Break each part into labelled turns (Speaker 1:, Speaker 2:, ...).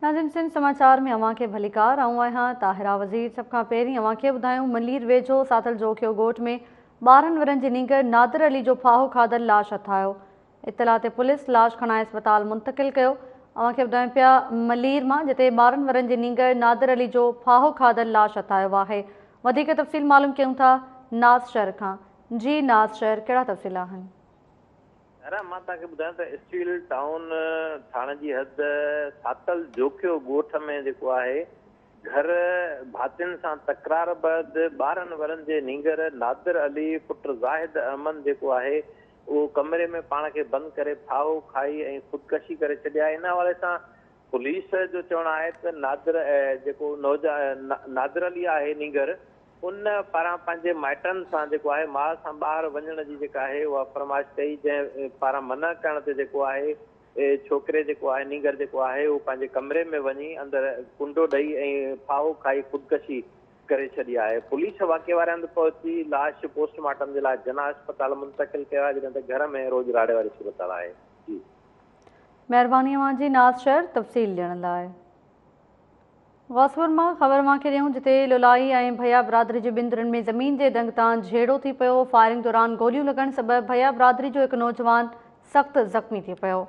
Speaker 1: ناظرين سنڌ سماچار ۾ اوهان کي ڀليڪار، آئون آهيان طاهره وزير. سڀ کان پهرين اوهان کي ٻڌايون ملير ويجهو ساٿل جوکيو ڳوٺ ۾ 12 ورهين جي نينگر نادر علي جو ڦاهو کاڌل لاش هٿ آيو. اطلاع تي پوليس لاش کڻائي اسپتال منتقل ڪيو. اوهان کي ٻڌايون پيا ملير مان جتي 12 ورهين جي نينگر نادر علي جو ڦاهو کاڌل لاش هٿ آيو آهي. وڌيڪ تفصيل معلوم ڪيون ٿا ناز شر کان. جي ناز شر ڪهڙا تفصيل آهن؟
Speaker 2: يارا مان توهان کي ٻڌايان ته اسٽيل ٽائون ٿاڻي جي حد ساتل جوکيو ڳوٺ ۾ جيڪو آهي گهر ڀاتين سان تڪرار بعد 12 ورهين جي نينگر نادر علي پٽ زاهد احمد جيڪو آهي اهو ڪمري ۾ پاڻ کي بند ڪري ڦاهو کائي ۽ خودڪشي ڪري ڇڏي آهي. ان حوالي سان پوليس جو چوڻ آهي ته نادر جيڪو نوجوان نادر علي آهي نينگر ان پاران پنهنجي مائٽن سان جيڪو آهي ماء سان ٻاهر وڃڻ جي جيڪا آهي اها فرمائش ڪئي، جنهن پاران منع ڪرڻ تي جيڪو آهي ڇوڪري جيڪو آهي نينگر جيڪو آهي اهو پنهنجي ڪمري ۾ وڃي اندر ڪنڊو ڏئي ۽ ڦاهو کائي خودڪشي ڪري ڇڏي آهي. پوليس واقعي واري هنڌ پهچي لاش پوسٽ مارٽم جي لاء جناح اسپتال منتقل ڪيو آهي، جڏهن ته گهر ۾ روڄ راڙي واري صورتحال آهي. جي.
Speaker 1: مهرباني اوهان جي ناز شر تفصيل ڏيڻ لاء. غوثپور مان خبر اوهان کي ڏيون جتي لولائي ۽ ڀيا برادري جي ٻن ڌرين ۾ زمين جي دنگ تان جهيڙو ٿي پيو، فائرنگ دوران گوليون لڳڻ سبب ڀيا برادري جو هڪ نوجوان سخت زخمي ٿي پيو.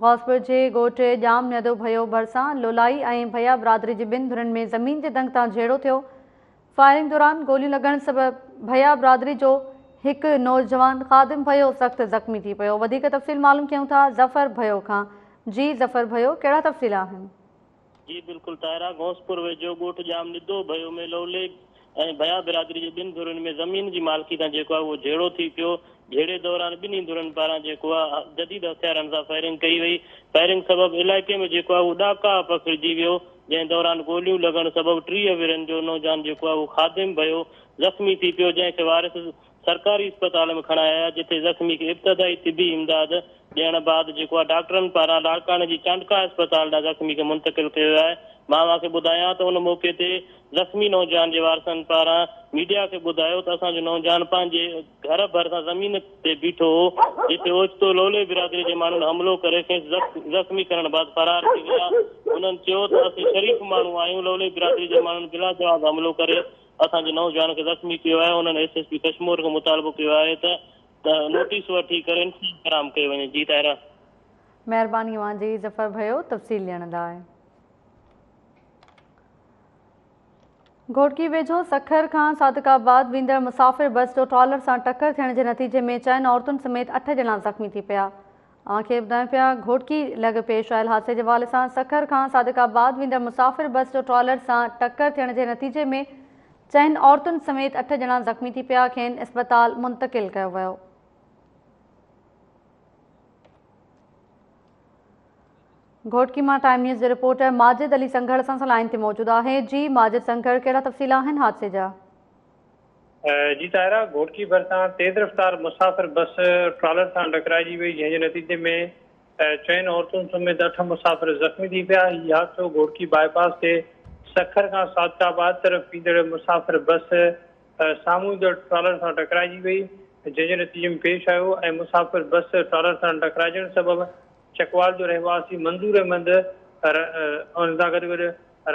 Speaker 1: غوثپور جي ڳوٺ ڄام نيدو ڀيو ڀرسان لولائي ۽ ڀيا برادري جي ٻن ڌرين ۾ زمين جي دنگ تان جهيڙو ٿيو، فائرنگ دوران گوليون لڳڻ سبب ڀيا برادري جو هڪ نوجوان خادم ڀيو سخت زخمي ٿي پيو. وڌيڪ تفصيل معلوم ڪيون ٿا ظفر ڀيو کان. جي ظفر ڀيو ڪهڙا تفصيل آهن؟
Speaker 3: جي بلڪل طاهره، غوثپور ويجهو ڳوٺ ڄام ندو ڀيو ۾ لولي ۽ ڀيا برادري جي ٻن ڌرين ۾ زمين جي مالڪي تان جيڪو آهي اهو جهيڙو ٿي پيو، جهيڙي دوران ٻنهي ڌرين پاران جيڪو آهي جديد هٿيارن سان فائرنگ ڪئي وئي، فائرنگ سبب علائقي ۾ جيڪو آهي اهو ڏاڪا پکڙجي ويو، جنهن دوران گوليون لڳڻ سبب 30 ورهين جو نوجوان جيڪو آهي اهو خادم ڀيو زخمي ٿي پيو، جنهن کي وارث سرڪاري اسپتال ۾ کڻائي آيا، جتي زخمي کي ابتدائي طبي امداد ڏيڻ بعد جيڪو آهي ڊاڪٽرن پاران لاڙڪاڻي جي چانڊڪا اسپتال ڏانهن زخمي کي منتقل ڪيو ويو آهي. مان اوهان کي ٻڌايان ته ان موقعي تي زخمي نوجوان جي وارثن پاران ميڊيا کي ٻڌايو ته اسان جو نوجوان پنهنجي گهر ڀرسان زمين تي بيٺو هو جتي اوچتو لولي برادري جي ماڻهن حملو ڪري کيس زخمي ڪرڻ بعد فرار ٿي ويا. هنن چيو ته اسين شريف ماڻهو آهيون لولي برادري جي ماڻهن بلاجواز حملو ڪري اسان جي نوجوان کي زخمي ڪيو آهي. هنن ايس ايس پي ڪشمور کان مطالبو ڪيو آهي ته نوٽيس وٺي ڪري انصاف فراهم ڪيو وڃي. جي طاهره.
Speaker 1: مهرباني اوهان جي ظفر ڀيو تفصيل ڏيڻ لاء. گهوٽڪي ويجهو سکر کان صادق آباد ويندڙ مسافر بس جو ٽرالر سان ٽڪر ٿيڻ جي نتيجي ۾ چئن عورتن سميت 8 ڄڻا زخمي ٿي پيا. اوهان کي ٻڌايون پيا گهوٽڪي لڳ پيش آيل حادثي جي حوالي سان سکر کان صادق آباد ويندڙ مسافر بس جو ٽرالر سان ٽڪر ٿيڻ جي نتيجي ۾ چئن عورتن سميت 8 ڄڻا زخمي ٿي پيا، کين اسپتال منتقل ڪيو ويو. گهوٽڪي مان ٽائيم نيوز جي رپورٽر ماجد علي سنگهڙ اسان سان لائين تي موجود آهي. جي ماجد سنگهڙ ڪهڙا تفصيل آهن حادثي جا؟
Speaker 4: جي طاهره، گهوٽڪي ڀرسان تيز رفتار مسافر بس ٽرالر سان ٽڪرائجي وئي جنهن جي نتيجي ۾ چئن عورتن سميت 8 مسافر زخمي ٿي پيا. هي حادثو گهوٽڪي باء پاس تي سکر کان صادق آباد طرف ويندڙ مسافر بس سامهون ايندڙ ٽرالر سان ٽڪرائجي وئي جنهن جي نتيجي ۾ پيش آيو ۽ مسافر بس ٽرالر سان ٽڪرائجڻ سبب چڪوال جو رهواسي منظور احمد ان سان گڏ گڏ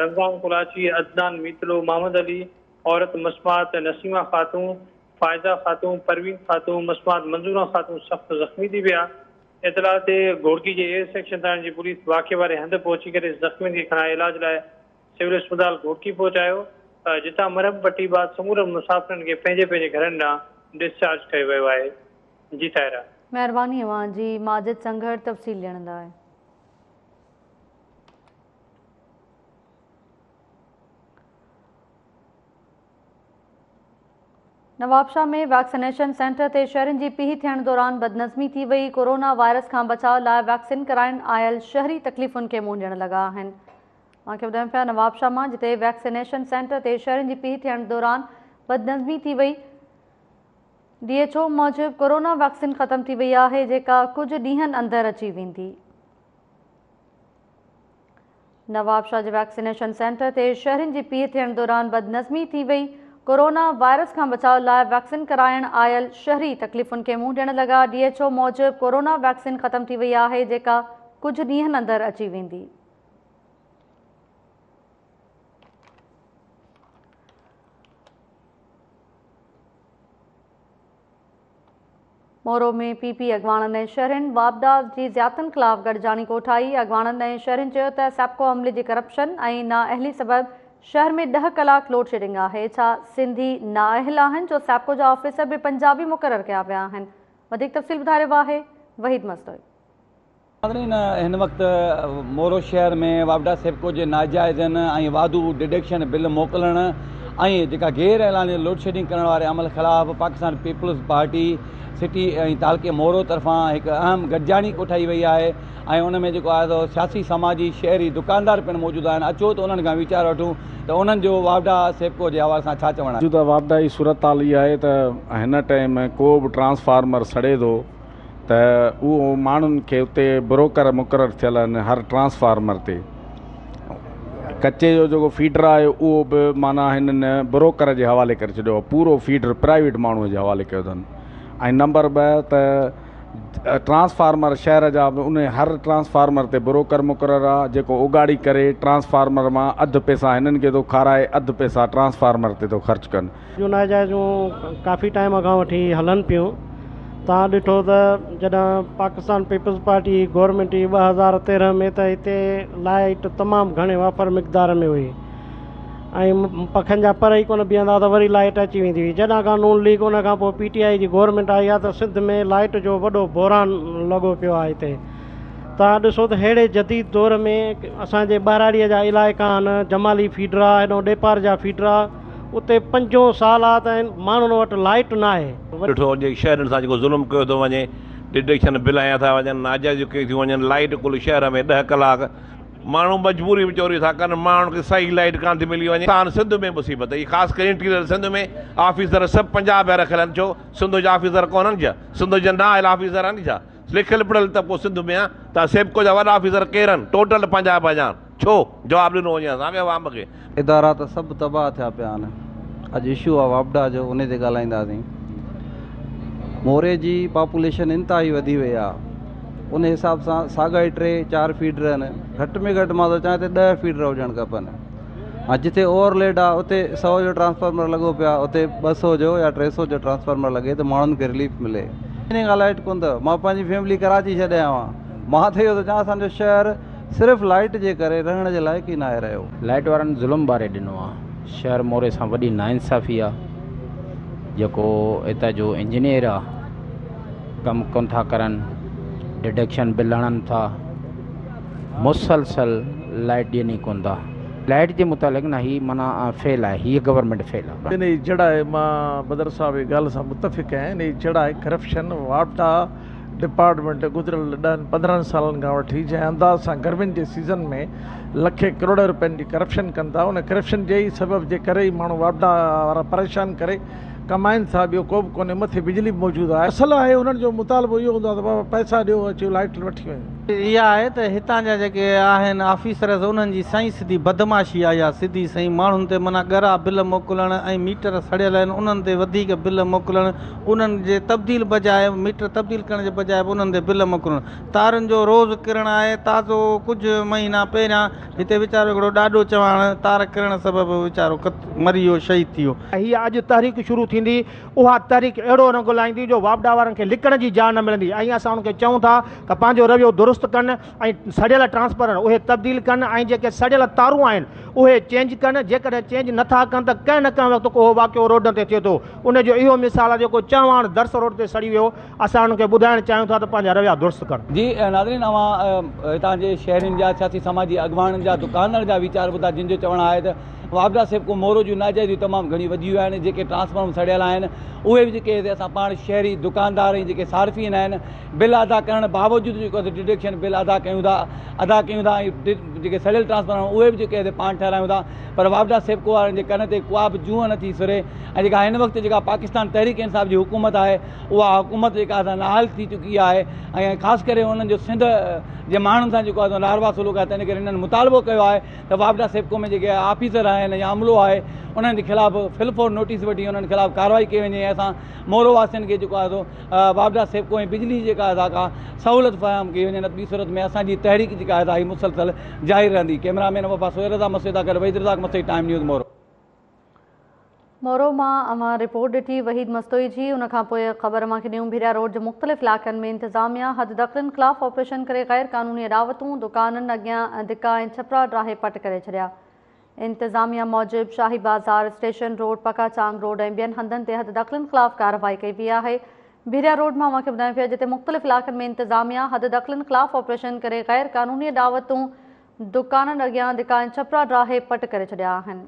Speaker 4: رمضان ڪلاچي، عدنان ميتلو، محمد علي، عورت مسمات نسيمه خاتون، فائزه خاتون، پروين خاتون، مسمات منظوره خاتون سخت زخمي ٿي پيا. اطلاع تي گهوٽڪي جي اي سيڪشن ٿاڻي جي پوليس واقعي واري هنڌ پهچي ڪري زخمين کي کڻائي علاج لاء سول اسپتال گهوٽڪي پهچايو جتان مرهم پٽي بعد سمورن مسافرن کي پنهنجي پنهنجي گهرن ڏانهن ڊسچارج ڪيو ويو آهي. جي طاهره.
Speaker 1: مهرباني اوهان جي ماجد سنگهڙ تفصيل ڏيڻ لاء. نوابشاهه ۾ ويڪسينيشن سينٽر تي شهرين جي پيهه ٿيڻ دوران بدنظمي ٿي وئي، ڪورونا وائرس کان بچاء لاء ويڪسين ڪرائڻ آيل شهري تڪليفن کي منهن ڏيڻ لڳا آهن. اوهان کي ٻڌايون پيا نوابشاهه مان جتي ويڪسينيشن سينٽر تي شهرين جي پيهه ٿيڻ دوران بدنظمي ٿي وئي، ڊي ايڇ او موجب ڪورونا ويڪسين ختم ٿي وئي آهي جيڪا ڪجهه ڏينهن اندر اچي ويندي. نوابشاهه جي ويڪسينيشن سينٽر تي شهرين جي پيهه ٿيڻ دوران بدنظمي ٿي وئي، ڪورونا وائرس کان بچاء لاء ويڪسين ڪرائڻ آيل شهري تڪليفن کي منهن ڏيڻ لڳا، ڊي ايڇ او موجب ڪورونا ويڪسين ختم ٿي وئي آهي جيڪا ڪجهه ڏينهن اندر اچي ويندي. مورو ۾ پي پي اڳواڻن ۽ شهرين واپڊا جي زيادتين خلاف گڏجاڻي ڪوٺائي، اڳواڻن ۽ شهرين چيو ته سيپڪو عملي جي ڪرپشن ۽ نااهلي سبب شهر ۾ ڏهه ڪلاڪ لوڊشيڊنگ آهي، ڇا سنڌي نااهل آهن جو سيپڪو جا آفيسر به پنجابي مقرر ڪيا ويا آهن، وڌيڪ تفصيل ٻڌائي رهيو آهي وحيد مستوئي.
Speaker 5: ناظرين هن وقت مورو شهر ۾ واپڊا سيپڪو جي ناجائزين ۽ واڌو ڊڊڪشن بل موڪلڻ ۽ جيڪا غير اعلاني لوڊشيڊنگ ڪرڻ واري عمل خلاف پاڪستان پيپلز پارٽي سٽي ۽ تعلقي مورو طرفان هڪ اهم گڏجاڻي ڪوٺائي وئي آهي ۽ ان ۾ جيڪو آهي سو سياسي سماجي شهري دڪاندار پڻ موجود آهن اچو ته انهن کان ويچار وٺون ته انهن جو واپڊا سيپڪو جي حوالي سان ڇا چوڻ آهي.
Speaker 6: موجوده واپڊا جي صورتحال اها آهي ته هن ٽائيم ڪو به ٽرانسفارمر سڙي ٿو ته اهو ماڻهن کي اتي بروڪر مقرر ٿيل آهن هر ٽرانسفارمر تي ڪچي جو جيڪو فيڊر آهي اهو به معنيٰ هنن بروڪر جي حوالي ڪري ڇڏيو آهي پورو فيڊر پرائيويٽ ماڻهو جي حوالي ڪيو اٿن ۽ نمبر 2 ته ٽرانسفارمر شهر جا به ان هر ٽرانسفارمر تي بروڪر مقرر آهي جيڪو اوڳاڙي ڪري ٽرانسفارمر مان اڌ پئسا هنن کي ٿو کارائي اڌ پئسا ٽرانسفارمر تي ٿو خرچ ڪن.
Speaker 7: جون ناجائزيون ڪافي ٽائيم کان وٺي هلن پيون. توهان ڏٺو ته جڏهن پاڪستان پيپلز پارٽي جي گورنمينٽ هئي 2013 ۾ ته هتي لائيٽ تمام گهڻي وافر مقدار ۾ هئي ۽ پکن جا پر ئي ڪونه بيهندا ته وري لائيٽ اچي ويندي هئي. جڏهن کان نون ليگ ان کان پوء پي ٽي آء جي گورنمينٽ آئي آهي ته سنڌ ۾ لائيٽ جو وڏو بحران لڳو پيو آهي. هتي توهان ڏسو ته ههڙي جديد دور ۾ اسان جي ٻهراڙيء جا علائقا آهن، جمالي فيڊر آهي، هيڏانهن ڏيپار جا فيڊر آهي، اتي پنجون سال آ ته ماڻهن وٽ لائيٽ ناهي.
Speaker 8: ڏٺو وڃي شهرين سان جيڪو ظلم ڪيو ٿو وڃي، ڊڊڪشن بل هنيا ٿا وڃن، ناجائزيون ڪيون ٿيون وڃن، لائيٽ ڪل شهر ۾ 10 ڪلاڪ ماڻهو مجبوري ۾ چوري ٿا ڪن، ماڻهن کي صحيح لائيٽ ڪانه ٿي ملي وڃي. پاڪستان سنڌ ۾ مصيبت هي خاص ڪري انٽيريئر سنڌ ۾ آفيسر سڀ پنجاب جا رکيل آهن ڇو سنڌ جا آفيسر ڪونهن ڇا سنڌ جا نااهل آفيسر آهن ڇا لکيل پڙهيل طبقو سنڌ ۾ آ ته سيپڪو جا وڏا آفيسر ڪير آهن ٽوٽل پنجاب جا آهن. ڇو جواب ڏنو وڃي اسان کي عوام کي.
Speaker 9: ادارا ته سڀ تباهه ٿيا پيا آهن. اڄ اشو آ واپڊا جو انهي تي ڳالهائينداسين. موري جي پاپوليشن انتهائي وڌي وئي آ ان حساب سان ساڳا ئي ٽي چار فيڊر آهن گهٽ ۾ گهٽ مان ٿو چاهيان ته 10 فيڊر هجڻ کپن ها جتي اوور ليڊ آ اتي 100 جو ٽرانسفارمر لڳو پيو آ اتي 200 جو يا 300 جو ٽرانسفارمر لڳي ته ماڻهن کي رليف ملي. مهيني کان لائيٽ ڪونه اٿو مان پنهنجي فيملي ڪراچي ڇڏي آيو آهيان مان ته اهو ٿو چوان اسان جو شهر صرف لائيٽ جي ڪري رهڻ جي لائق ئي ناهي رهيو.
Speaker 10: لائيٽ وارن ظلم ٻاري ڏنو آ شهر موري سان وڏي ناانصافي آ جيڪو هتان جو انجنيئر آ ڪم ڪون ٿا ڪرن ڊڊڪشن بل هڻن ٿا مسلسل لائيٽ ڏين ئي ڪون ٿا لائيٽ جي متعلق نه هي معنيٰ فيل آهي هي گورنمينٽ فيل آ.
Speaker 11: انهي جڙ آهي مان بدر صاحب جي ڳالهه سان متفق آهيان انهي جڙ آهي ڪرپشن واپڊا ڊپارٽمينٽ گذريل 10 15 سالن کان وٺي جنهن انداز سان گرمين جي سيزن ۾ لکين ڪروڙين روپين جي ڪرپشن ڪن ٿا ان ڪرپشن جي ئي سبب جي ڪري ئي ماڻهو واپڊا وارا پريشان ڪري ڪمائن ٿا ٻيو ڪو به ڪونهي مٿي بجلي به موجود آهي. اصل آهي انهن جو مطالبو اهو هوندو آهي ته بابا پئسا ڏيو اچو لائٽ وٺي وڃو.
Speaker 9: اها آهي ته هتان جا جيڪي آهن آفيسرز انهن جي سائين سڌي بدمعاشي آهي اها سڌي سائين ماڻهن تي معنيٰ ڳرا بل موڪلڻ ۽ ميٽر سڙيل آهن انهن تي وڌيڪ بل موڪلڻ انهن جي تبديل بجاء ميٽر تبديل ڪرڻ جي بجاء به انهن تي بل موڪلڻ تارن جو روز ڪرڻ آهي تازو ڪجهه مهينا پهريان هتي ويچارو هڪڙو ڏاڏو چواڻ تار ڪرڻ سبب ويچارو مري ويو شهيد ٿي ويو.
Speaker 12: هيء اڄ تحريڪ شروع ٿيندي، اها تحريڪ اهڙو رنگ لائيندي جو واپڊا وارن کي لڪڻ جي جاء نه ملندي ۽ اسان انهن کي چئون ٿا ته پنهنجو رويو درست ڪن ۽ سڙيل ٽرانسفارمر اهي تبديل ڪن ۽ جيڪي سڙيل تارون آهن اهي چينج ڪن، جيڪڏهن چينج نه ٿا ڪن ته ڪنهن نه ڪنهن وقت ڪو واقعو روڊن تي ٿئي ٿو، ان جو اهو مثال آهي جيڪو چهواڻ درس روڊ تي سڙي ويو، اسان انهن کي ٻڌائڻ چاهيون ٿا ته پنهنجا رويا درست ڪن.
Speaker 5: جي ناظرين اوهان هتان جي شهرين جا سياسي سماجي اڳواڻن جا دڪاندارن جا ويچار ٻڌا جن جو چوڻ آهي ته واپڊا سيپڪو مورو جون ناجائزيون تمام گهڻيون وڌي ويون آهن جيڪي ٽرانسفارم سڙيل آهن اهي به جيڪي هتي اسان پاڻ شهري دڪاندار ۽ جيڪي صارفين آهن بل ادا ڪرڻ باوجود جيڪو اسان ڊڊڪشن بل ادا ڪيون ٿا ادا ڪيون ٿا ۽ جيڪي سڙيل ٽرانسفارم اهي به جيڪي هتي پاڻ ٺهرايون ٿا پر واپڊا سيپڪو وارن جي ڪن تي ڪا به جونء نٿي سري ۽ جيڪا هن وقت جيڪا پاڪستان تحريڪ انصاف جي حڪومت آهي اها حڪومت جيڪا آهي نااهل ٿي چڪي آهي ۽ خاص ڪري انهن جو سنڌ جي ماڻهن سان جيڪو آهي ناروا سلوڪ آهي تنهن ڪري هنن مطالبو ڪيو آهي ته واپڊا سيپڪو ۾ جيڪي آفيسر آهن يا عملو آهي انهن جي خلاف فل فور نوٽيس وٺي انهن خلاف ڪارروائي ڪئي وڃي ۽ اسان مورو واسين کي جيڪو آهي سو واپڊا سيپڪو ۽ بجلي جي جيڪا آهي ڪا سهولت فراهم ڪئي وڃي نه ٻي صورت ۾ اسان جي تحريڪ جيڪا آهي سا مسلسل جاري رهندي ڪئميرا مين وفا سهيل رضا مسيح سان گڏ وحيد رزاق مسيح ٽائيم نيوز مورو.
Speaker 1: مورو مان اوهان رپورٽ ڏٺي وحيد مستوئي جي، ان کان پوء خبر اوهان کي ڏيون ڀيريا روڊ جي مختلف علائقن ۾ انتظاميا حد دخلين خلاف آپريشن ڪري غير قانوني اڏاوتون، دڪانن اڳيان دڪا ۽ ڇپرا ڊاهي پٽ ڪري ڇڏيا. انتظاميا موجب شاهي بازار، اسٽيشن روڊ، پڪا چانگ روڊ ۽ ٻين هنڌن تي حد دخلين خلاف ڪارروائي ڪئي وئي آهي. ڀيريا روڊ مان اوهان کي ٻڌايون پيا جتي مختلف علائقن ۾ انتظاميا حد دخلين خلاف آپريشن ڪري غير قانوني اڏاوتون، دڪانن اڳيان دڪا ۽ ڇپرا ڊاهي پٽ ڪري ڇڏيا آهن.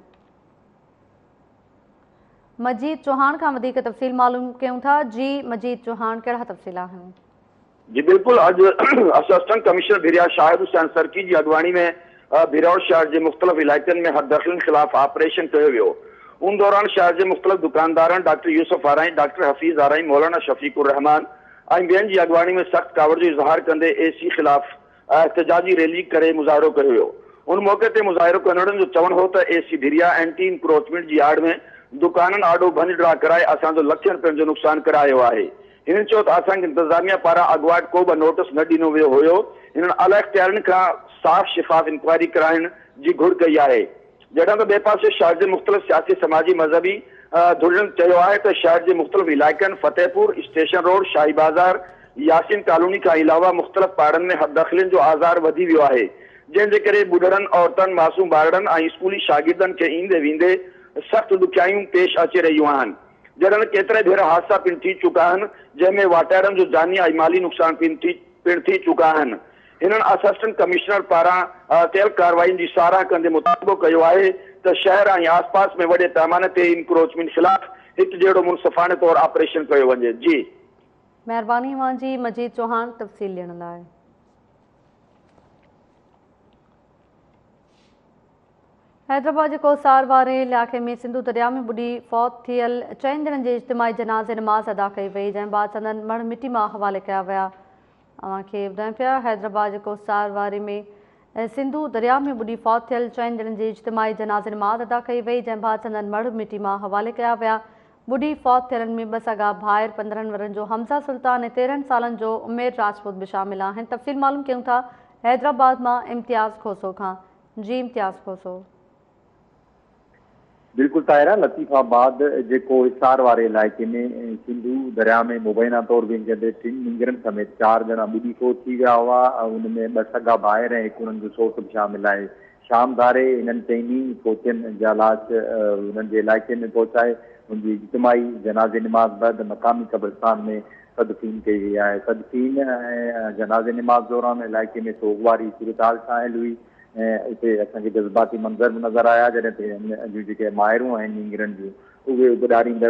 Speaker 1: مجيد چوهاڻ کان وڌيڪ تفصيل معلوم ڪيون ٿا. جي مجيد چوهاڻ ڪهڙا تفصيل آهن؟
Speaker 13: جي بلڪل اڄ اسسٽنٽ ڪمشنر ڀيريا شاهد حسين سرڪي جي اڳواڻي ۾ ڀيراوڙ شهر جي مختلف علائقن ۾ حددخلين خلاف آپريشن ڪيو ويو ان دوران شهر جي مختلف دڪاندارن ڊاڪٽر يوسف آرائين، ڊاڪٽر حفيظ آرائين، مولانا شفيق الرحمان ۽ ٻين جي اڳواڻي ۾ سخت ڪاوڙ جو اظهار ڪندي اي سي خلاف احتجاجي ريلي ڪري مظاهرو ڪيو ويو. ان موقعي تي مظاهرو ڪندڙن جو چوڻ هو ته اي سي ڀيريا اينٽي انڪروچمينٽ جي آڙ ۾ دڪانن آڏو ڀڃ ڊاهه ڪرائي اسان جو لکين رپين جو نقصان ڪرايو آهي. هنن چيو ته اسان کي انتظاميا پاران اڳواٽ ڪو به نوٽس نه ڏنو ويو هيو. هنن اعليٰ اختيارين کان صاف شفاف انڪوائري ڪرائڻ جي گهر ڪئي آهي. جڏهن ته ٻئي پاسي شهر جي مختلف سياسي سماجي مذهبي ڌرين چيو آهي ته شهر جي مختلف علائقن فتح پور، station road, Shahi Bazaar, Yasin colony کان علاوه مختلف پاڙن ۾ حددخلين جو آزار وڌي ويو آهي جنهن جي ڪري ٻڍڙن، عورتن، معصوم ٻارڙن ۽ اسڪولي شاگردن کي ايندي ويندي سخت ڏکيائيون پيش اچي رهيون آهن جڏهن ته ڪيترائي ڀيرا حادثا پڻ ٿي چڪا آهن جنهن ۾ واٽهڙن جو جاني ۽ مالي نقصان پڻ ٿي چڪا آهن. هنن اسسٽنٽ ڪمشنر پاران ڪيل ڪارروائين جي ساراهه ڪندي مطالبو ڪيو آهي ته شهر ۽ آس پاس ۾ وڏي پئماني تي انڪروچمينٽ خلاف هڪ جهڙو منصفاڻي طور آپريشن ڪيو وڃي. جي.
Speaker 1: مهرباني اوهان جي مجيد چوهاڻ تفصيل ڏيڻ لاء. حيدرآباد جي ڪوهسار واري علائقي ۾ سنڌو درياء ۾ ٻڏي فوت ٿيل چئن ڄڻن جي اجتماعي جنازي نماز ادا ڪئي وئي جنهن بعد سندن مڙهه مٽي ماء حوالي ڪيا ويا. اوهان کي ٻڌايون پيا حيدرآباد جي ڪوهسار واري ۾ سنڌو درياء ۾ ٻڏي فوت ٿيل چئن ڄڻن جي اجتماعي جنازي نماز ادا ڪئي وئي جنهن بعد سندن مڙهه مٽي ماء حوالي ڪيا ويا. ٻڏي فوت ٿيلن ۾ ٻه سڳا ڀائر 15 ورهين جو حمزه سلطان ۽ 13 سالن جو عمير راجپوت به شامل آهن. تفصيل معلوم ڪيون ٿا حيدرآباد مان امتياز کوسو کان. جي امتياز کوسو.
Speaker 14: بلڪل طاهره، لطيف آباد جي ڪوهسار واري علائقي ۾ سنڌو درياء ۾ مبينا طور وهنجندي ٽن نينگرن سميت چار ڄڻا ٻڏي فوت ٿي ويا هئا، ان ۾ ٻه سڳا ڀائر ۽ هڪ انهن جو سوٽ به شامل آهي. شام ڌاري انهن چئني فوتين جا لاش انهن جي علائقي ۾ پهچائي ان جي اجتماعي جنازي نماز بعد مقامي قبرستان ۾ تدفين ڪئي وئي آهي. تدفين ۽ جنازي نماز دوران علائقي ۾ سوڳواري صورتحال ڇانيل هئي ۽ اتي اسان کي جذباتي منظر به نظر آيا جڏهن ته هن جون جيڪي مائرون آهن نينگرن جون اهي اڀ ڏاريندڙ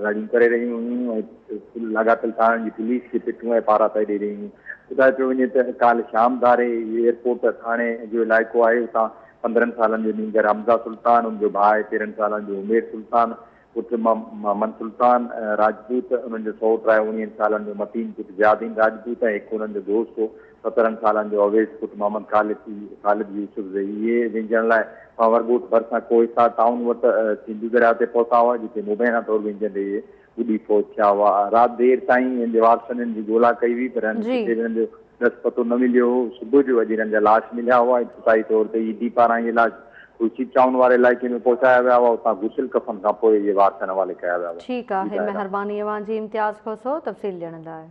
Speaker 14: رڙيون ڪري رهيون هيون ۽ لاڳاپيل ٿاڻن جي پوليس کي پٽون ۽ پاراتا ڏئي رهيون هيون. ٻڌايو پيو وڃي ته ڪالهه شام ڌاري ايئرپورٽ ٿاڻي جو علائقو آهي اتان 15 سالن جو نينگر حمزه سلطان، ان جو ڀاء 13 سالن جو عمير سلطان، پٽ محمد سلطان راجپوت، انهن جو سئوٽ آهي اوڻيهن سالن جو متين پٽ ضياء الدين راجپوت ۽ هڪ انهن جو دوست هو 17 سالن جو اويس پٽ محمد خالد خالد يوسف زئي. اهي وهنجڻ لاء پنهور ڳوٺ ڀرسان ڪوهسار ٽائون وٽ سنڌو درياء تي پهتا هئا جتي مبينا طور وهنجندي اهي ٻڏي فوت ٿيا هئا. رات دير تائين انهن جي وارثن انهن جي ڳولا ڪئي هئي پر انهن کي ڪٿي به انهن جو ڏس پتو نه مليو هو. صبح جو اڄ هنن جا لاش مليا هئا. ابتدائي طور تي ايڌي پاران اهي لاش خورشيد ٽائون واري علائقي ۾ پهچايا ويا هئا. اتان غسل ڪفن کان پوء اهي وارثن حوالي ڪيا ويا هئا.
Speaker 1: ٺيڪ
Speaker 14: جي
Speaker 1: آهي
Speaker 14: طاهره.
Speaker 1: مهرباني اوهان جي امتياز کوسو تفصيل ڏيڻ لاء.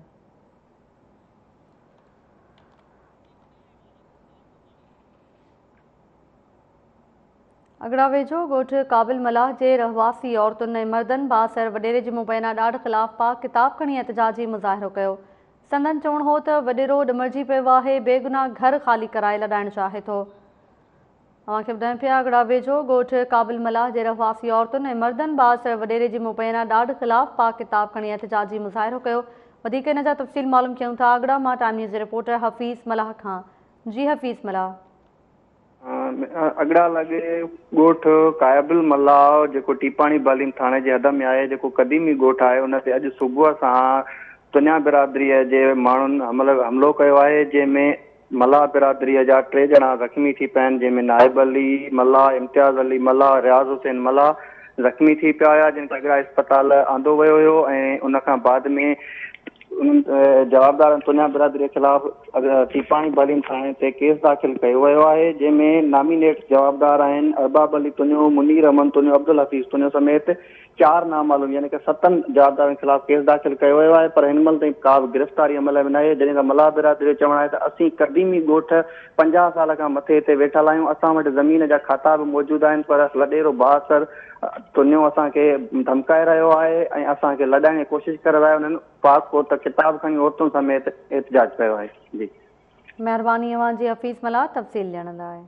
Speaker 1: اڳڙا ويجهو ڳوٺ قابل ملاح جي رهواسي عورتن ۽ مردن بااثر وڏيري جي مبينا ڏاڍ خلاف پاڪ ڪتاب کڻي احتجاجي مظاهرو ڪيو. سندن چوڻ هو ته وڏيرو ڏمرجي پيو آهي، بيگناهه گهر خالي ڪرائي لڏائڻ چاهي ٿو. اوهان کي ٻڌايون پيا اڳڙا ويجهو ڳوٺ قابل ملاح جي رهواسي عورتن ۽ مردن بااثر وڏيري جي مبينا ڏاڍ خلاف پاڪ ڪتاب کڻي احتجاجي مظاهرو ڪيو. وڌيڪ ان جا تفصيل معلوم ڪيون ٿا اڳڙا مان ٽائيم نيوز جي رپورٽر حفيظ ملاح کان. جي حفيظ ملاح.
Speaker 15: اڳڙا لڳ ڳوٺ قابل ملاح جيڪو ٽيپاڻي بالين ٿاڻي جي حد ۾ آهي جيڪو قديمي ڳوٺ آهي ان تي اڄ صبح سان تنيا برادري جي ماڻهن حملو ڪيو آهي جنهن ۾ ملاح برادري جا ٽي ڄڻا زخمي ٿي پيا آهن جنهن ۾ نائب علي ملاح، امتياز علي ملاح، رياض حسين ملاح زخمي ٿي پيا هيا جن کي اڳڙا اسپتال آندو ويو هيو ۽ ان کان بعد ۾ انهن جوابدارن تنيا برادري خلاف ٽيپاڻي بالين ٿاڻي تي ڪيس داخل ڪيو ويو آهي، جنهن ۾ نامينيٽ جوابدار آهن ارباب علي تنيو، منير احمد تنيو، عبدالحفيظ تنيو سميت چار نامعلوم يعني ڪه ستن جوابدارن خلاف ڪيس داخل ڪيو ويو آهي پر هن مهل تائين ڪا به گرفتاري عمل ۾ ناهي، جڏهن ته ملاح برادري جو چوڻ آهي ته اسين قديمي ڳوٺ 50 سال کان مٿي هتي ويٺل آهيون، اسان وٽ زمين جا کاتا به موجود آهن پر وڏيرو بااثر تنيو اسان کي ڌمڪائي رهيو آهي ۽ اسان کي لڏائڻ جي ڪوشش ڪري رهيو آهي، انهن پاڪ ڪوٽ ڪتاب کڻي عورتن سميت احتجاج ڪيو آهي. جي.
Speaker 1: مهرباني اوهان جي حفيظ ملاح تفصيل ڏيڻ لاء.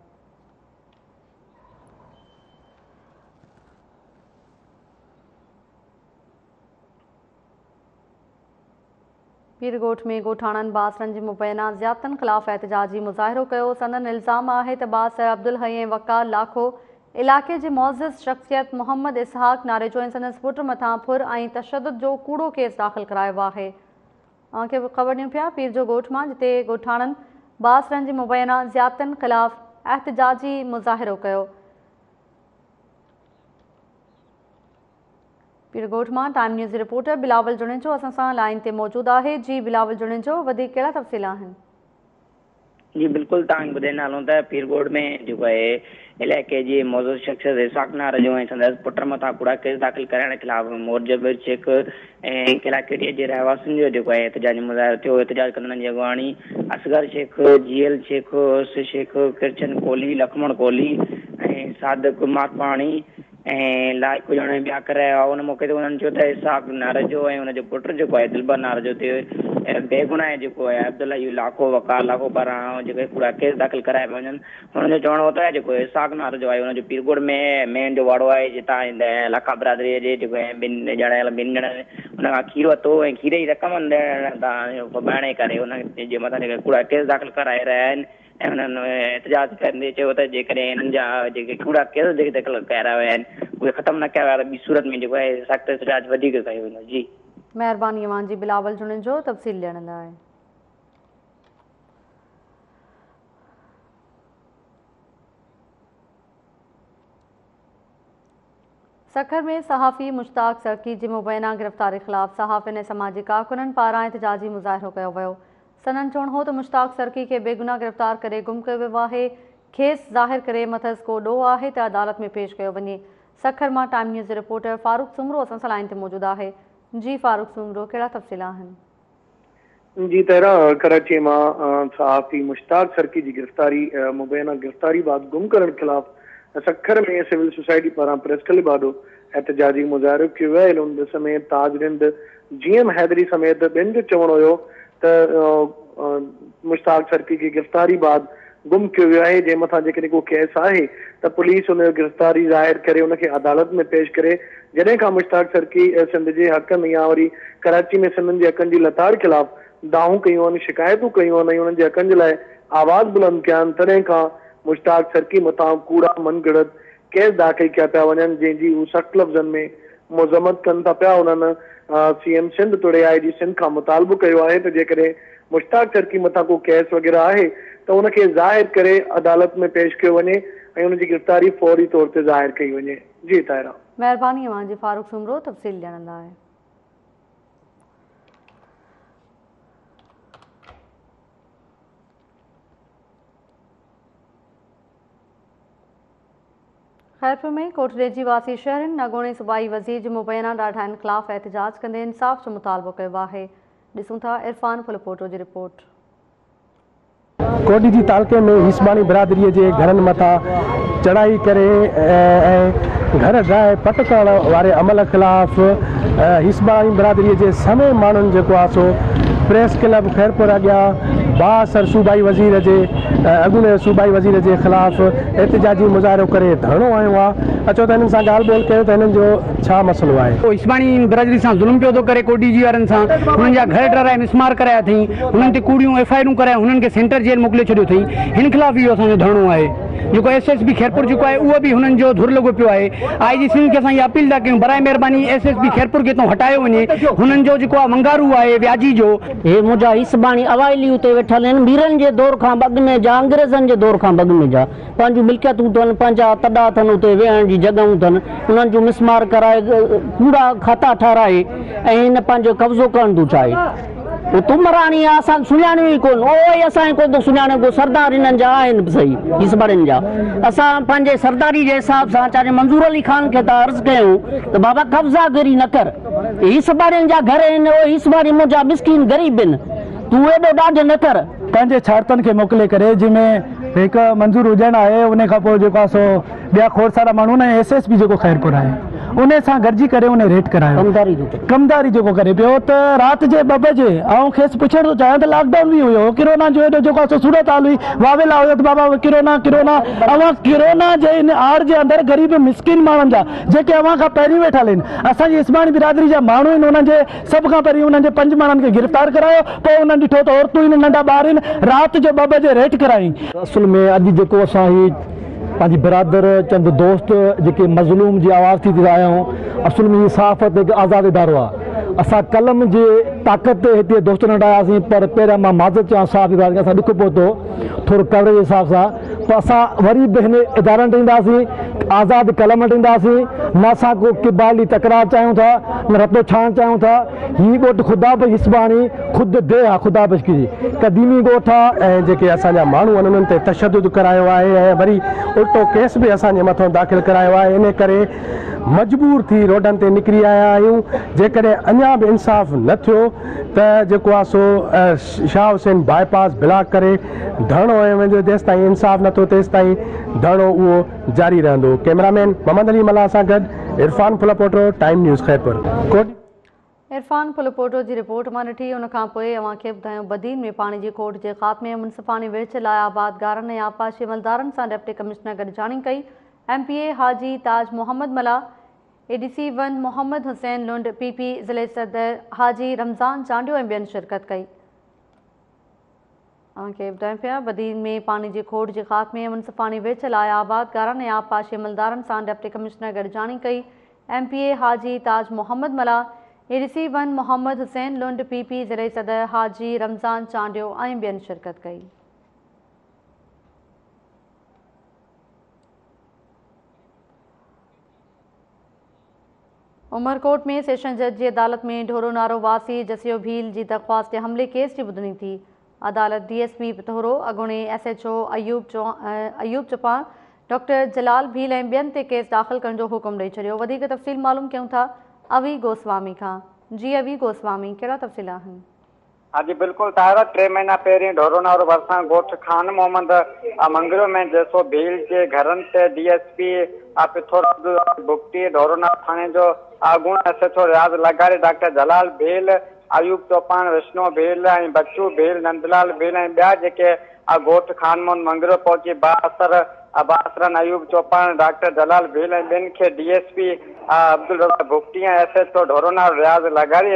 Speaker 1: پيرڳوٺ ۾ ڳوٺاڻن بااثرن جي مبينا زيادتين خلاف احتجاجي مظاهرو ڪيو، سندن الزام آهي ته بااثر عبدالحئي ۽ وقار لاکو علائقي جي معزز شخصيت محمد اسحاق ناريجو ۽ سندس پٽ مٿان ڦر ۽ تشدد جو ڪوڙو ڪيس داخل ڪرايو آهي. اوهان کي خبر ڏيون پيا پير جو ڳوٺ مان جتي ڳوٺاڻن بااثرن جي مبينا زيادتين خلاف احتجاجي مظاهرو ڪيو. پيرڳوٺ مان time news reporter Bilawal Junejo اسان سان لائين تي موجود آهي جي بلاول جوڻيجو وڌيڪ ڪهڙا تفصيل آهن.
Speaker 16: جي بلڪل توهان کي ٻڌائيندا هلون ته پيرڳوٺ ۾ جيڪو آهي علائقي جي معزز شخصيت اسحاق نارجو ۽ سندس پٽ مٿان ڪوڙا ڪيس داخل ڪرائڻ خلاف مورجبر شيخ ۽ ڪلاڪيٽي جي رهواسين جو جيڪو آهي احتجاجي مظاهرو ٿيو احتجاج ڪندڙن جي اڳواڻي اصغر شيخ، جيئل شيخ، عرس شيخ، ڪرشن ڪولهي، لکمڻ ڪولهي ۽ صادق مارپاڻي ۽ لائق هجڻ ۽ ٻيا ڪري رهيا هئا ان موقعي تي انهن چيو ته اسحاق ناريجو ۽ ان جو پٽ جيڪو آهي دلبر ناريجو تي بيگناهه جيڪو آهي عبدالحي لاکو وقار لاکو پاران جيڪي ڪوڙا ڪيس داخل ڪرايا پيا وڃن هن جو چوڻ هو ته جيڪو اسحاق ناريجو آهي ان جو پيرڳوٺ ۾ مين جو واڙو آهي جتان لاکا برادري جي جيڪو آهي ٻن ڄاڻايل ٻن ڄڻن ان کان کير ورتو ۽ کير جي رقم ڏيڻ تان ڦٻائڻ جي ڪري ان جي مٿان جيڪي ڪوڙا ڪيس داخل ڪرائي رهيا آهن ۽ انهن احتجاج ڪندي چيو ته جيڪڏهن انهن جا جيڪي ڪوڙا ڪيس جيڪي داخل ڪرايا ويا آهن اهي ختم نه ڪيا ويا ته ٻي صورت ۾ جيڪو آهي سخت احتجاج وڌيڪ ڪيو ويندو جي.
Speaker 1: مهرباني اوهان جي بلاول جوڻيجو تفصيل ڏيڻ لاء. سکر ۾ صحافي مشتاق سرڪي جي مبينا گرفتاري خلاف صحافين ۽ سماجي ڪارڪنن پاران احتجاجي مظاهرو ڪيو ويو. سندن چوڻ هو ته مشتاق سرڪي کي بيگناهه گرفتار ڪري گم ڪيو ويو آهي، کيس ظاهر ڪري مٿس ڪو ڏوهه آهي ته عدالت ۾ پيش ڪيو وڃي. سکر مان ٽائيم نيوز جي رپورٽر فاروق سومرو اسان سان لائين تي موجود آهي. جي فاروق سومرو ڪهڙا تفصيل آهن؟
Speaker 17: جي طرح ڪراچي مان صحافي مشتاق سرڪي جي گرفتاري مبينا گرفتاري بعد گم ڪرڻ خلاف سکر ۾ سول سوسائٽي پاران پريس ڪلب آڏو احتجاجي مظاهرو ڪيو ويو آهي ان ڏس ۾ تاج رند جي ايم حيدري سميت ٻين جو چوڻ هيو ته مشتاق سرڪي کي گرفتاري بعد گم ڪيو ويو آهي جنهن مٿان جيڪڏهن ڪو ڪيس آهي ته پوليس ان جو گرفتاري ظاهر ڪري ان کي عدالت ۾ پيش ڪري جڏهن کان مشتاق سرڪي سنڌ جي حقن يا وري ڪراچي ۾ سنڌين جي حقن جي لتاڙ خلاف دانهون ڪيون آهن شڪايتون ڪيون آهن ۽ انهن جي حقن جي لاء آواز بلند ڪيا آهن تڏهن کان مشتاق سرڪي مٿان ڪوڙا من گهڙت ڪيس داخل ڪيا پيا وڃن جنهن جي هو سخت لفظن ۾ مذمت ڪن ٿا پيا انهن سي ايم سنڌ توڙي آء جي سنڌ کان مطالبو ڪيو آهي ته جيڪڏهن مشتاق سرڪي مٿان ڪو ڪيس وغيره آهي ته ان کي ظاهر ڪري عدالت ۾ پيش ڪيو وڃي ۽ ان جي گرفتاري فوري طور تي ظاهر ڪئي وڃي جي طاهره.
Speaker 1: مهرباني اوهان جي فاروق سومرو تفصيل ڏيڻ لاء. خيرپور ۾ ڪوٽڏيجي واسي شهرين اڳوڻي صوبائي وزير جي مبينا ڏاڍاين خلاف احتجاج ڪندي انصاف جو مطالبو ڪيو آهي. ڏسون ٿا عرفان ڦلپوٽو جي رپورٽ.
Speaker 18: ڪوٽڏيجي تعلقي ۾ هيسباڻي برادري جي گهرن مٿان چڙهائي ڪري ۽ گهر ڊاهي پٽ ڪرڻ واري عمل خلاف هيسباڻي برادري جي سوين ماڻهن جيڪو آهي سو پريس ڪلب خيرپور اڳيان بااثر صوبائي وزير جي اڳوڻي صوبائي وزير جي خلاف احتجاجي مظاهرو ڪري ڌرڻو هنيو آهي اچو ته هنن سان ڳالهه ٻولهه ڪيون ته هنن جو ڇا مسئلو آهي.
Speaker 19: هيسباڻي برادري سان ظلم پيو ٿو ڪري ڪوٽڏيجي وارن سان هنن جا گهر ڊهرائي مسمار ڪرايا اٿئي هنن تي ڪوڙيون ايف I آرون ڪرائي هنن کي سينٽر جيل موڪلي ڇڏيو اٿئي هن خلاف اهو اسان جو ڌرڻو آهي. جيڪو ايس ايس پي خيرپور جيڪو آهي اهو به هنن جو ڌر لڳو پيو آهي آء جي سنڌ کي اسان اها اپيل ٿا ڪيون براء مهرباني ايس ايس پي خيرپور کي هتان هٽايو وڃي هنن جو جيڪو آهي ونگارو آهي وياجي جو.
Speaker 20: هي منهنجا هيسباڻي اوائلي اتي ويٺل آهن ميرن جي دور کان به اڳ ۾ جا انگريزن جي دور کان به اڳ ۾ جا پنهنجون ملڪيتون اٿن پنهنجا تڏا اٿن اتي ويهڻ جي جڳهون اٿن انهن جون مسمار ڪرائي ڪوڙا کاتا ٺهرائي ۽ هن پنهنجو قبضو ڪرڻ ٿو چاهي. هو تمراڻي آ اسان کي سڃاڻيو ئي ڪونه اهو ئي اسان کي ڪونه ٿو سڃاڻي ڪو سردار هنن جا آهن به سهي هيسباڻين جا اسان پنهنجي سرداري جي حساب سان چاچي منظور علي خان کي ٿا عرض ڪيون ته بابا قبضا گيري نه ڪر هيسباڻين جا گهر آهن اهي هيسباڻي منهنجا مسڪين غريب آهن تون ايڏو ڏاڍ نه ڪر.
Speaker 18: پنهنجي ڇاڙتن کي موڪلي ڪري جنهن ۾ هڪ منظور هجڻ آهي انهي کان پوء جيڪو آهي سو ٻيا کوڙ سارا ماڻهو آهن ۽ ايس ايس پي جيڪو خيرپور آهي انهي سان گڏجي ڪري انهي ريٽ ڪرايو ڪمداري جيڪو ڪري پيو ته رات جي ٻه بجي آئون کيس پڇڻ ٿو چاهيان ته لاڪ ڊائون به هيو ڪرونا جو ايڏو جيڪو آهي سو صورت حال هئي واويلا هيو ته بابا ڪرونا ڪرونا اوهان ڪرونا جي ان آڙ جي اندر غريب مسڪين ماڻهن جا جيڪي اوهان کان پهرين ويٺل آهن اسان جي عثماني برادري جا ماڻهو آهن انهن جي سڀ کان پهرين انهن جي پنج ماڻهن کي گرفتار ڪرايو، پوء انهن ڏٺو ته عورتون آهن، ننڍا ٻار آهن، رات جو ٻه بجي ريٽ ڪرايائين.
Speaker 21: اصل ۾ اڄ جيڪو اسان هي پنهنجي برادر چند دوست جيڪي مظلوم جي آواز ٿي آيا آهيون اصل ۾ هي صحافت هڪ آزاد ادارو آهي اسان قلم جي طاقت تي هتي دوستن وٽ آياسين پر پهريان مان معذرت چاهيان صحافي برادري کان اسان ڏک پهتو ٿورو ڪوريج جي حساب سان پر اسان وري به هن ادارن وٽ اينداسين آزاد قلم وٽ اينداسين نه اسان ڪو قبائلي تڪرار چاهيون ٿا نه رتو ڇاڻ چاهيون ٿا هي ڳوٺ خدا بخش هيسباڻي خود ديهه آ خدا بخش جي قديمي ڳوٺ آ.
Speaker 18: ۽ جيڪي اسان جا ماڻهو آهن انهن تي تشدد ڪرايو آهي ۽ وري الٽو ڪيس به اسان جي مٿان داخل ڪرايو آهي انهي ڪري مجبور ٿي روڊن تي نڪري آيا آهيون جيڪڏهن اڃا به انصاف نه ٿيو ته جيڪو آ سو شاهه حسين باء پاس بلاڪ ڪري ڌرڻو هنيو ويندو جيستائين انصاف نه ٿيو تيستائين ڌرڻو اهو جاري رهندو ڪئميرا مين محمد علي ملاح سان گڏ عرفان ڦلپوٽو ٽائيم نيوز خيرپور ڪوٽ.
Speaker 1: عرفان ڦلپوٽو جي رپورٽ مان ڏٺي ان کان پوء اوهان کي ٻڌايون بدين ۾ پاڻي جي کوٽ جي خاتمي ۽ منصفاڻي ورڇ لاء آبادگارن ۽ آبپاشي عملدارن سان ڊپٽي ڪمشنر گڏجاڻي ڪئي M P A Haji Taj Muhammad Mallah A D C one Muhammad Hussain Lund, P P ضلعي صدر حاجي رمضان چانڊيو ۽ ٻين شرڪت ڪئي. اوهان کي ٻڌايون پيا بدين ۾ پاڻي جي کوٽ جي خاتمي ۽ منصفاڻي ورڇ لاء آبادگارن ۽ آبپاشي عملدارن سان ڊپٽي ڪمشنر گڏجاڻي ڪئي، M P A Haji Taj Muhammad Mallah, A D C one Muhammad Hussain Lund, P P ضلعي صدر حاجي رمضان چانڊيو ۽ ٻين شرڪت ڪئي. عمرڪوٽ ۾ سيشن جج جي عدالت ۾ ڍورو نارو واسي جسيو ڀيل جي درخواست تي حملي ڪيس جي ٻڌڻي ٿي. عدالت ڊي ايس پي پٿورو، اڳوڻي S H O Ayub Chopan, doctor Jalal Bheel ۽ ٻين تي ڪيس داخل ڪرڻ جو حڪم ڏئي ڇڏيو. وڌيڪ تفصيل معلوم ڪيون ٿا اوي گوسوامي کان. جي اوي گوسوامي ڪهڙا تفصيل آهن؟
Speaker 22: ها جي بلڪل طاهره ٽي مهينا پهرين ڍورونارو ڀرسان ڳوٺ خان محمد منگريو ۾ جيسو ڀيل جي گهرن تي D S P Pithoro Abdul Razzaq Bugti, Dhoro Naro ٿاڻي جو اڳوڻو ايس ايڇ او رياض لغاري، ڊاڪٽر جلال ڀيل، ايوب چوپاڻ، وشنو ڀيل ۽ بچو ڀيل، نندلال ڀيل ۽ ٻيا جيڪي ڳوٺ خان محمد منگريو پهچي بااثر بااثرن ايوب چوپاڻ، ڊاڪٽر جلال ڀيل ۽ ٻين کي D S P Abdul Razzaq Bugti ۽ S H O Dhoro Naro Riaz لغاري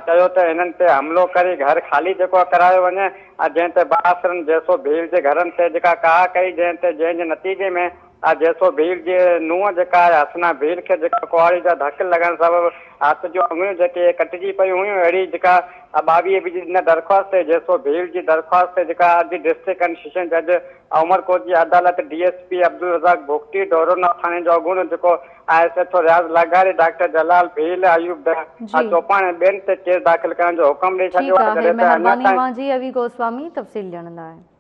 Speaker 22: چيو ته هنن تي حملو ڪري گهر خالي جيڪو ڪرايو وڃي جنهن تي بااثرن جيسو ڀيل جي گهرن تي جيڪا ڪاهه ڪئي جنهن تي جنهن جي نتيجي ۾ جيسو ڀيل جي نونهن جيڪا آهي حسنا ڀيل کي جيڪا ڪهاڙي جا ڌڪ لڳڻ سبب هٿ جون آڱريون جيڪي اهي ڪٽجي پيون هيون اهڙي جيڪا 22 بي جي ڏنل درخواست تي جيسو ڀيل جي درخواست تي جيڪا اڄ ڊسٽرڪٽ اينڊ سيشن جج عمرڪوٽ جي عدالت D S P Abdul Razzaq Bugti Dhoro Naro ٿاڻي جو اڳوڻو جيڪو ايس ايڇ او رياض لغاري، ڊاڪٽر جلال ڀيل، ايوب چوپاڻ ۽ ٻين تي ڪيس داخل ڪرڻ جو حڪم ڏئي
Speaker 1: ٺيڪ
Speaker 22: ڇڏيو آهي
Speaker 1: آهي
Speaker 22: جڏهن ته اڃا
Speaker 1: مهرباني
Speaker 22: تائين
Speaker 1: اوهان جي اوي گوسوامي تفصيل ڏيڻ لاء.